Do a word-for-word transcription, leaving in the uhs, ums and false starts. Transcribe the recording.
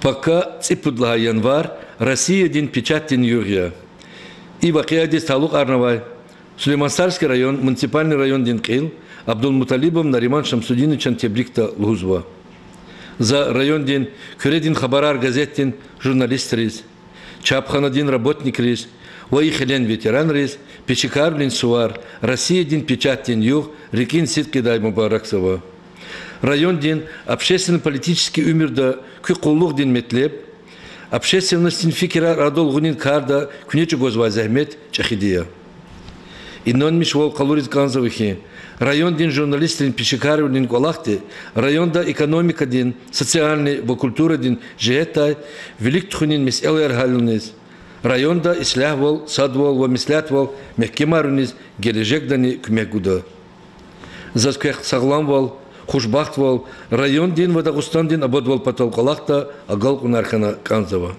Пака цӀипуд лагьай январь Россиядин печатдин югъ я. И вакъиадиз талукьарнавай Сулейман-Стальский район муниципальный райондин кьил Абдулмуталибов Нариман Шамсудиновичан тебрикда лугьузва. За райондин Куьредин хабарар газетдин журналистриз, чапханадин работникриз ва и хилен ветеранриз пешекарвилин сувар, Россиядин печатдин югъ рикӀин сидкьидай мубаракзава. Райондин общественно-политический уьмуьрда куь къуллугъдин метлеб, общественностдин фикирар арадал гъунин карда куьне чӀугвазвай зегьмет чӀехиди я. Инанмишвал къалуриз кӀанзава хьи, райондин журналистрин пешекарвилин кӀвалахди районда экономикадин, социальный ва культурадин жигьетдай вилик тухунин месэлаяр гьалиниз, районда ислягьвал, садвал ва меслятвал мягькемарунин гележегдани куьмек гуда. Заз квехъ сагъламвал, хушбахтвал, райондин ва Дагъустандин абадвал патал кӀвалахда агалкьунар хьана кӀанзава.